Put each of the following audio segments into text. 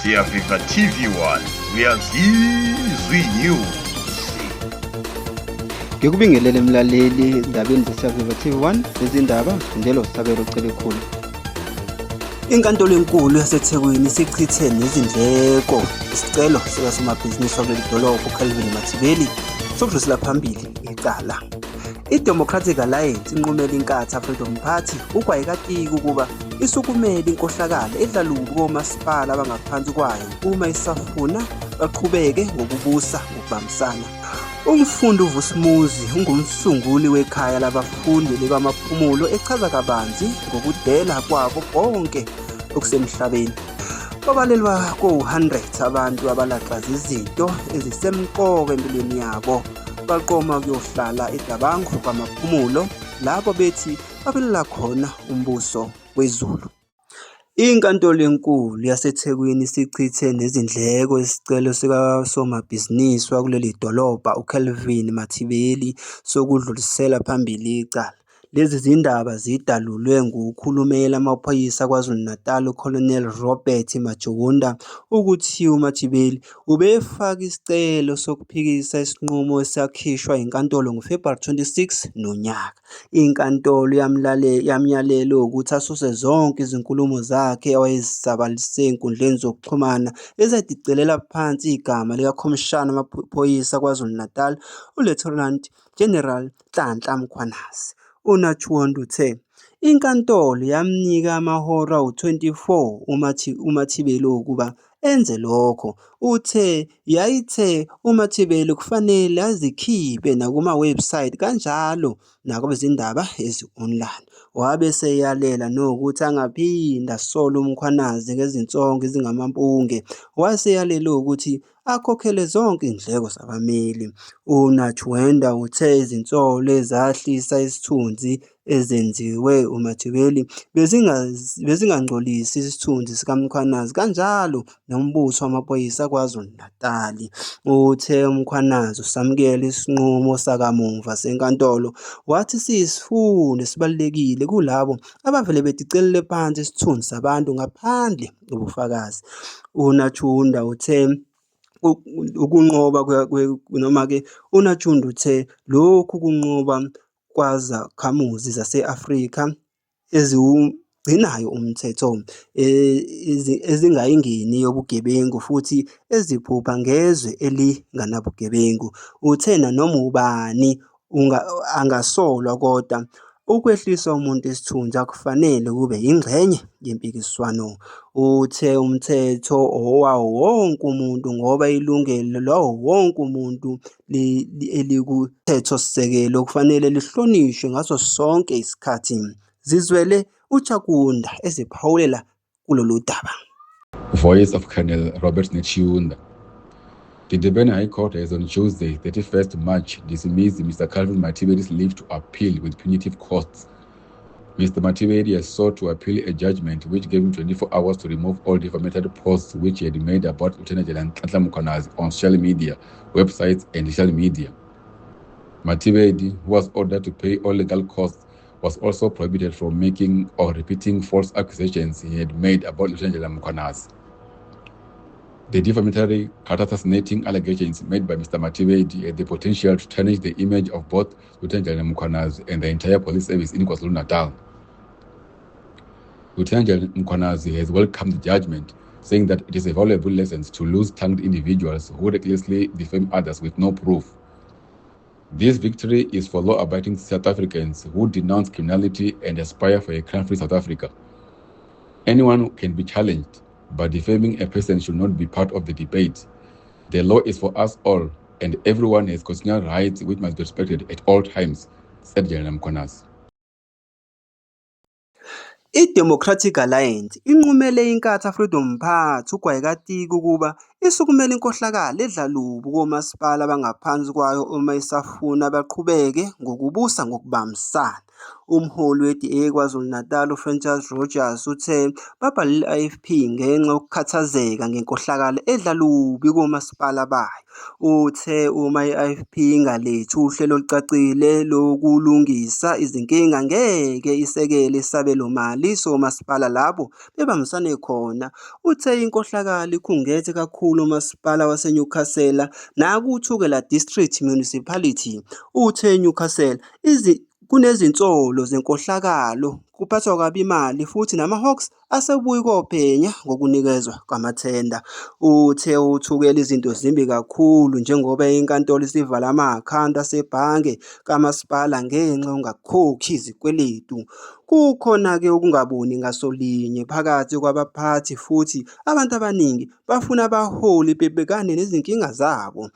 Siyaviva TV1 uyazizwa inews. Ngikubingelele mlaleli ezindabeni zeSiyaviva TV1 lezindaba zifundela uSabelo Cebekhulu. Inkantolo enkulu yaseThekwini isichithe nezindleko isicelo sikasomabhizinisi wakuleli dolobha uCalvin Mathibeli sokudlulisela phambili icala. I-Democratic Alliance inqumele iNkatha Freedom Party ugwayikatiki ukuba isukumele inkohlakalo edla lubi komasipala abangaphansi kwayo uma isafuna baqhubeke ngokubusa ngokubambisana. Umfundi uVusimuzi ungumsunguli wekhaya labafundi likwaMaphumulo echaza kabanzi ngokudela kwabo konke okusemhlabeni. Babalelwa kowu-100 abantu abalaxaza izinto ezisemqoka empilweni yabo baqoma ukuyohlala eDabango kwaMaphumulo lapho bethi babelela khona umbuso wezulu. Inkantolo eNkulu yaseThekwini isichithe nezindleko isicelo sikasomabhizinisi wakuleli dolobha uCalvin Mathibeli sokudlulisela phambili icala. Lezi zindaba zidalulwe ngukhulumela amaphoyisa KwaZulu-Natal uColonel Robert Majenjua ukuthi uMathibeli ubefake isicelo sokuphikisa isinqumo esakhishwa yinkantolo ngoFebhuwari 26 nonyaka. Inkantolo yamyalele ukuthi asuse zonke izinkulumo zakhe awayezisabalalise ezinkundleni zokuxhumana ezadicelela phansi igama likaKhomishana wamaPhoyisa KwaZulu-Natal uLieutenant General Nhlanhla Mkhwanazi. UNatshuonda uthe inkantolo yamnika amahora awu-24 uMathibeli ukuba enze lokho. Uthe yayithe uMathibeli kufanele azikhiphe nakuma-website kanjalo nakwabezindaba ezi-online. Wabe eseyalela nokuthi angaphinde asole uMkhwanazi ngezinsongo ezingamampunge. Waseyalela ukuthi akhokhele zonke izindleko zabameli. UNatshuenda uthe izinsolo ezahlisa isithunzi ezenziwe uMathibeli bezingangcolisi isithunzi sikaMkhwanazi kanjalo nombutho wamaphoyisa KwaZulu-Natali. Uthe uMkhwanazi usamukele isinqumo sakamuva senkantolo wathi siyisifundo esibalulekile kulabo abavele bedicelele phansi isithunzi sabantu ngaphandle ubufakazi. UNatshunda uthe ukunqoba noma-ke uNatshunda uthe lokhu kunqoba kwazakhamuzi zase-Afrika eziwugcinayo umthetho, ezingayingeni yobugebengu futhi eziphupha ngezwe elinganabugebengu. Uthe nanoma ubani angasolwa kodwa ukwehlisa umuntu isithunzi akufanele kube yingxenye yempikiswano. Uthe umthetho owawo wonke umuntu ngoba ilungelo lawo wonke umuntu elikuMthethosisekelo kufanele lihlonishwe ngaso sonke isikhathi. Zizwele uTshakunda eziphawulela kulolu daba. Voice of Colonel Robert Netshiunda. The Durban High Court has on Tuesday, 31st March, dismissed Mr. Calvin Mathibeli's leave to appeal with punitive costs. Mr. Mathibeli has sought to appeal a judgment which gave him 24 hours to remove all defamatory posts which he had made about Lieutenant General Nhlanhla Mkhwanazi on social media, websites and digital media. Mathibeli, who was ordered to pay all legal costs, was also prohibited from making or repeating false accusations he had made about Lieutenant General Mkhwanazi. The defamatory, assassinating allegations made by Mr. Mathibeli had the potential to tarnish the image of both Lieutenant General Mkhwanazi and the entire police service in KwaZulu-Natal. Lieutenant General Mkhwanazi has welcomed the judgment, saying that it is a valuable lesson to loose-tongued individuals who recklessly defame others with no proof. This victory is for law-abiding South Africans who denounce criminality and aspire for a crime-free South Africa. Anyone can be challenged, but defaming a person should not be part of the debate. The law is for us all, and everyone has constitutional rights which must be respected at all times, said General Mkhwanazi. I-Democratic Alliance inqumele iNkatha Freedom Party ugwayikatiki ukuba Isukumela inkohlakalo edla lubi komasipala abangaphansi kwayo uma isafuna baqhubeke ngokubusa ngokubambisana. Umholi we-DA KwaZulu-Natal uFrancois Rodgers uthe babhalele i-IFP ngenxa yokukhathazeka ngenkohlakalo edla lubi komasipala bayo. Uthe uma i-IFP ingalethi uhlelo olucacile lokulungisa izinkinga ngeke isekele isabelomali somasipala lapho bebambisane khona. Uthe inkohlakalo ikhungethe kakhulu uMasipala waseNewcastle nakuThukela District Municipality. Uthe eNewcastle kunezinsolo zenkohlakalo, kuphathwa kabi imali futhi namaHawks asebuye kophenya ngokunikezwa kwamathenda. Uthe uThukela izinto zimbi kakhulu njengoba inkantolo isivala ama-akhawunti asebhange kamasipala ngenxa yokungakhokhi izikweletu. Kukhona-ke ukungaboni ngasolinye phakathi kwabaphathi futhi abantu abaningi bafuna abaholi bebhekane nezinkinga zabo.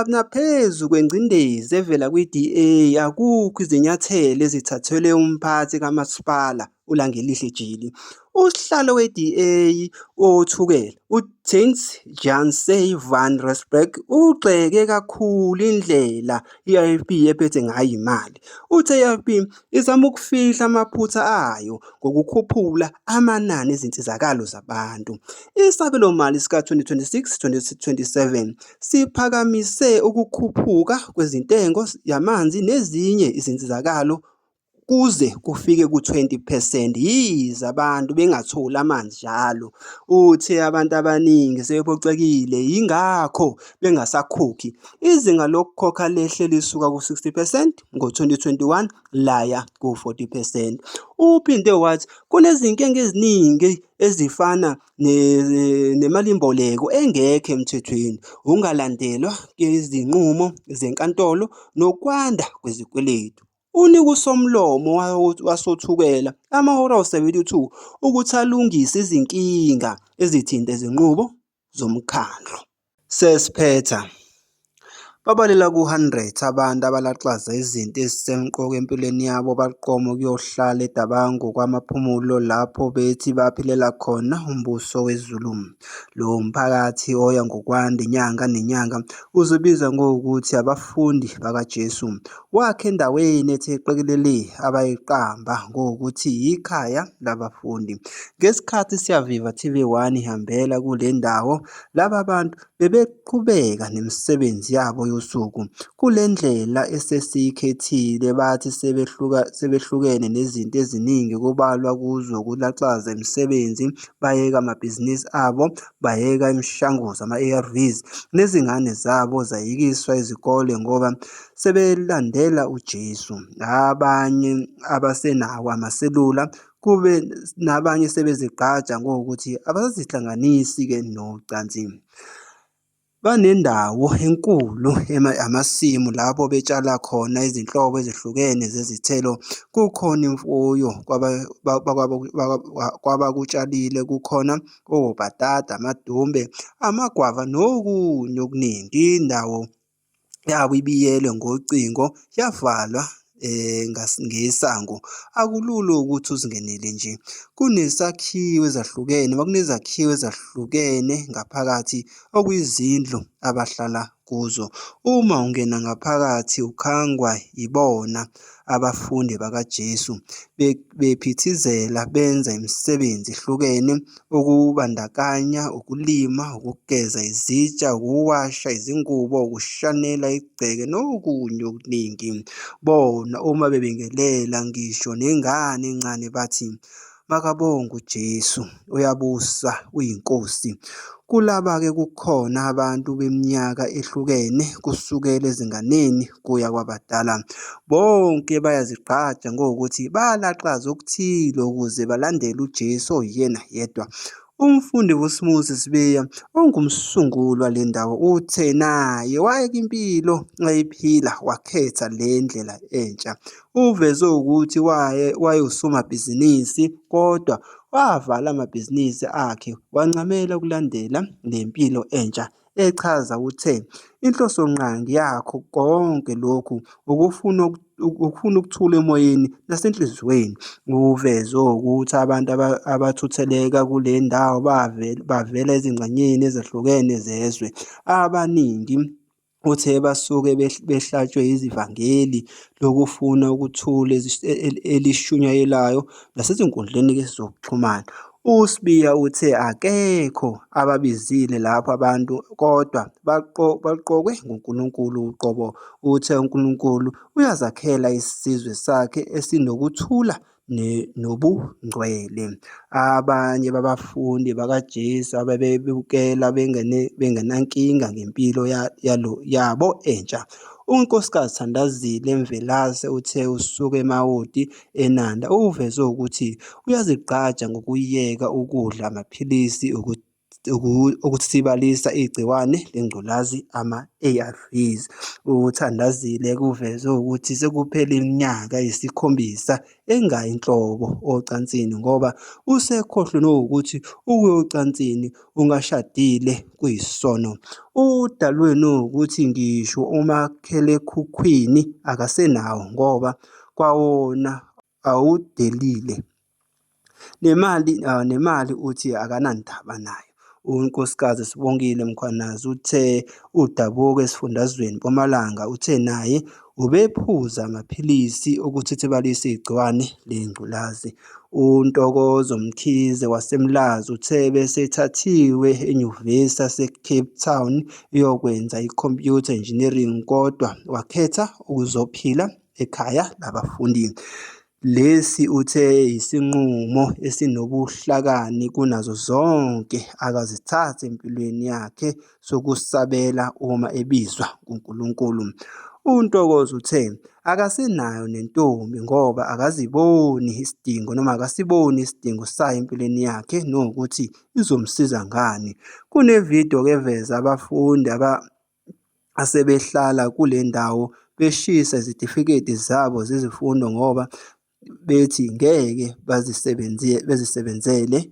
Naphezu kwengcindezi evela kwiDA akukho izinyathelo ezithathelwe umphathi kamasipala uLangelihle Jili. Usihlalo weDA oThukela, uTheuns Janse van Rensburg ugxeke kakhulu indlela i-IFP ephethe ngayo imali. Uthe i-IFP izama ukufihla amaphutha ayo ngokukhuphula amanani ezinsizakalo zabantu. Isabelomali sika-2026-2027 siphakamise ukukhuphuka kwezintengo yamanzi nezinye izinsizakalo kuze kufike ku-20 percent yize abantu bengatholi amanzi njalo. Uthe abantu abaningi sebephoxekile yingakho bengasakhokhi. Izinga lokukhokha lehle lisuka ku-60 percent ngo-2021 laya ku-40 percent. Uphinde wathi kunezinkinga eziningi ezifana nemalimboleko engekho emthethweni, ukungalandelwa kwezinqumo zenkantolo nokwanda kwezikweletu. Unika uSomlomo wasoThukela amahora awu-72 ukuthi alungise izinkinga ezithinta izinqubo zomkhandlu. Sesiphetha, babalelwa ku-100 abantu abalaxaza izinto ezisemqoka empilweni yabo baqoma ukuyohlala eDabangu KwaMaphumulo lapho bethi baphilela khona umbuso wezulu. Lo mphakathi oya ngokwanda inyanga nenyanga uzibiza ngokuthi abafundi bakaJesu. Wakhe endaweni ethe qekelele abayiqamba ngokuthi yikhaya labafundi. Ngesikhathi iSiyaviva TV 1 ihambela kule ndawo, laba bantu bebeqhubeka nemisebenzi yabo yosuku. Kule ndlela esesiyikhethile bathi sebehlukene nezinto eziningi kubalwa kuzo ukulaxaza imisebenzi, bayeka amabhizinisi abo, bayeka imishanguzo ama-ARVs nezingane zabo zayekiswa izikole ngoba sebelandela uJesu. Abanye abasenawo amaselula kube nabanye sebezigqaja ngokuthi abasazihlanganisi-ke nocansi. Banendawo enkulu amasimu lapho betshala khona izinhlobo ezihlukene zezithelo. Kukhona imfuyo kwabakutshalile, kukhona obhatata, amadumbe, amagwava nokunye okuningi. Indawo yabo ibiyelwe ngocingo yavalwa ngesango. Akulula ukuthi uzingenele nje. Kunesakhiwo ezahlukene, kunezakhiwo ezahlukene ngaphakathi okuyizindlu abahlala kuzo. Uma ungena ngaphakathi ukhangwa yibona abafundi bakaJesu bephithizela benza imisebenzi ehlukene okubandakanya ukulima, ukugeza izitsha, ukuwasha izingubo, ukushanela igceke nokunye okuningi. Bona uma bebingelela ngisho nengane encane bathi Makabongwe uJesu, uyabusa, uyiNkosi. Kulaba-ke kukhona abantu beminyaka ehlukene kusukela ezinganeni kuya kwabadala. Bonke bayazigqaja ngokuthi balaxaza okuthile ukuze balandele uJesu oyena yedwa. Umfundi Vusimuzi Sibiya ongumsunguli wale ndawo uthe naye wayeka impilo ayeyiphila wakhetha le ndlela entsha. Uveze ukuthi wayewusomabhizinisi kodwa wavala amabhizinisi akhe wancamela ukulandela le mpilo entsha Echaza uthe, inhlosongqangi yakho konke lokhu ukufuna ukuthula emoyeni nasenhliziyweni. Uveze ukuthi abantu abathutheleka kule ndawo bavela ezingxenyeni ezahlukene zezwe. Abaningi uthe basuke behlatshwe ivangeli lokufuna ukuthula elishunyayelwayo nasezinkundleni zokuxhumana. USibiya uthe akekho ababizile lapho abantu kodwa baqokwe nguNkulunkulu uqobo. Uthe uNkulunkulu uyazakhela isizwe sakhe esinokuthula nobungcwele. Abanye babafundi bakaJesu ababebukela bengenankinga ngempilo yabo entsha. UNkosikazi Thandazile Mvelase uthe usuka eMawoti eNanda uveze ukuthi uyazigqaja ngokuyeka ukudla amaphilisi okuthithibalisa igciwane lengculazi ama-ARVs. UThandazile kuvezwe ukuthi sekuphele iminyaka eyisikhombisa engayi nhlobo ocansini ngoba usekhohlwe nowukuthi ukuya ocansini ungashadile kuyisono. Udalwe nokuthi ngisho umakhalekhukhwini akasenawo ngoba kwawona awudelile. Nemali uthi akanandaba nayo. UNkosikazi Sibongile Mkhwanazi uthe udabuka esifundazweni Mpumalanga uthe naye ubephuza amaphilisi okuthithibalisa igciwane lengculazi. UNtokozo Mkhize waseMlazi uthe besethathiwe enyuvesi yaseCape Town eyokwenza i-computer engineering kodwa wakhetha ukuzophila ekhaya labafundi. Lesi uthe yisinqumo esinobuhlakani kunazo zonke akazithatha empilweni yakhe sokusabela uma ebizwa nguNkulunkulu. UNtokozo uthe akasenayo nentombi ngoba akaziboni isidingo noma akasiboni isidingo sayo empilweni yakhe nokuthi izomsiza ngani. Kunevidiyo eveza abafundi asebehlala kule ndawo beshisa izitifiketi zabo zezifundo ngoba bethi ngeke bezisebenzele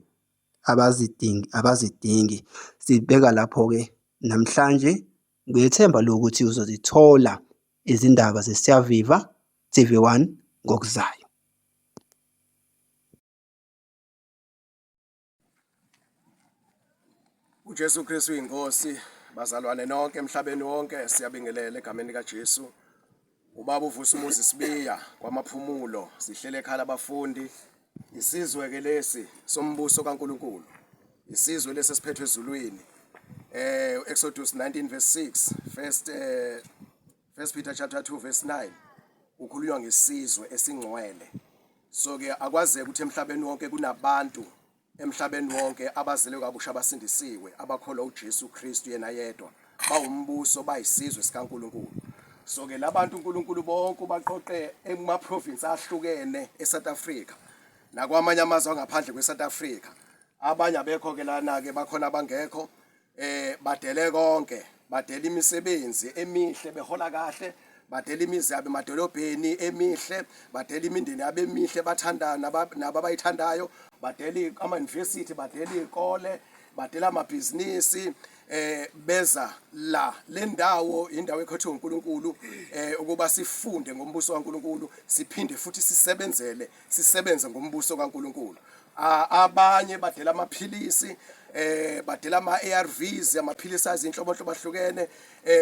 abazidingi. Sibheka lapho-ke namhlanje ngethemba lokuthi uzozithola izindaba zeSiyaviva TV1 ngokuzayo. UJesu Kristu inkosi bazalwane nonke emhlabeni wonke siyabingelela egameni likaJesu. Ubaba uvusa umuzi sibiya kwamaphumulo sihlele ekhala abafundi isizwe ke lesi sombuso kaNkuluNkulu isizwe lesi esiphethwe ezulwini Exodus 19 verse 6 first First Peter chapter 2 verse 9 kukhulunywa ngesizwe esingcwele so ke akwazeki ukuthi emhlabeni wonke kunabantu emhlabeni wonke abazelwe kabusha abasindisiwe abakholwa uJesu Kristu yena yedwa bawumbuso bayisizwe sikaNkuluNkulu so ke labantu uNkulunkulu bonke ubaqoqe ema province ahlukene eSouth Africa nakwamanye amazwe angaphandle kweSouth Africa abanye abekho ke lana ke bakhona abangekho badele konke badela imisebenzi emihle behola kahle badela imizi yabo emadolobheni emihle badela imindeni yabo emihle bathandana nabo abayithandayo badela ama-university badela iy'kole badela amabhizinisi beza la le ndawo indawo ekhethwe uNkulunkulu ukuba sifunde ngombuso kaNkulunkulu siphinde futhi sisebenzele sisebenze ngombuso kaNkulunkulu abanye badela amaphilisi badela ama ARVs amaphilisi azinhlobonhlobo ahlukene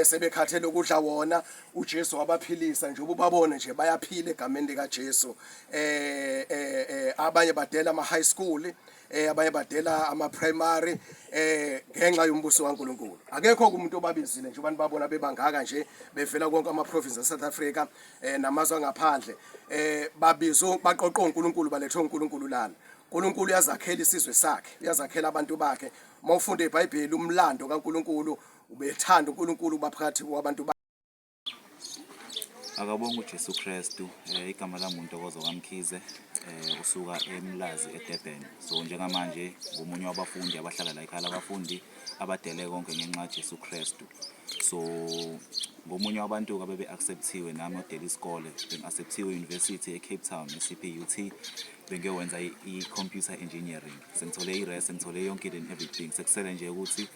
sebekhathele ukudla wona uJesu wabaphilisa nje ubabone nje bayaphila egameni lika Jesu abanye badela ama high school abanye badela ama primary ngenxa yombuso kaNkulunkulu akekho umuntu obabizile nje abantu babona bebangaka nje bevela konke ama province e South Africa namazwe angaphandle babizwe baqoqwe uNkulunkulu balethwe uNkulunkulu lana uNkulunkulu uyazakhela isizwe sakhe uyazakhela abantu bakhe uma ufunda iBhayibheli umlando kaNkulunkulu ubethanda uNkulunkulu baphakathi kwabantu. Akabonga uJesu Kristu igama lami uNtokozo kaMkhize usuka eMlazi eDurban so njengamanje ngomunye wabafundi abahlala la ekhaya labafundi abadele konke ngenxa kaJesu Kristu so ngomunye wabantu abebe-acceptiwe nami odela isikole bengi-acceptiwe e-university e-Cape Town e-CPUT bengiyowenza i-computer engineering sengithole i-res sengithole yonke into and everything sekusele nje ukuthi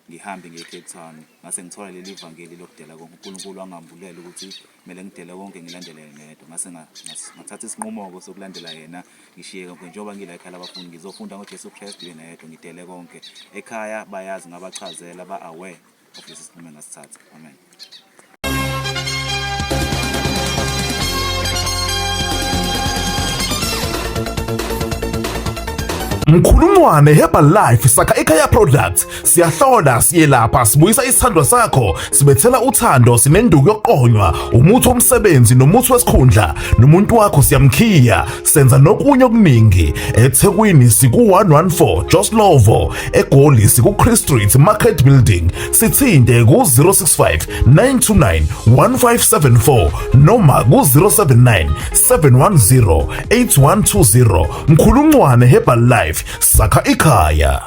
ngihambe ngiye eCape Town ngase ngithola leli vangeli lokudela konke uNkulunkulu wangambulela ukuthi kumele ngidele konke ngilandele yena yedwa ngase ngathatha isinqumo-ke sokulandela yena ngishiye konke njengoba ngila ekhaya labafundi ngizofunda ngoJesu Kristu yena yedwa ngidele konke ekhaya bayazi ngabachazela ba-aware of lesi sinqumo engasithatha amen. Mkhulungwane Herbal Life sakha ikhaya products siyahlola siyelapha sibuyisa isithandwa sakho sibethela uthando sinenduku yokuqonywa umuthi womsebenzi nomuthi wesikhundla nomuntu wakho siyamkhiya senza nokunye okuningi eThekwini siku-114 Joslovo eGoli siku-Chris Street Market Building sithinte ku-065 929 1574 noma ku-079 710 8120 Mkhulungwane Herbal Life sakha ikhaya.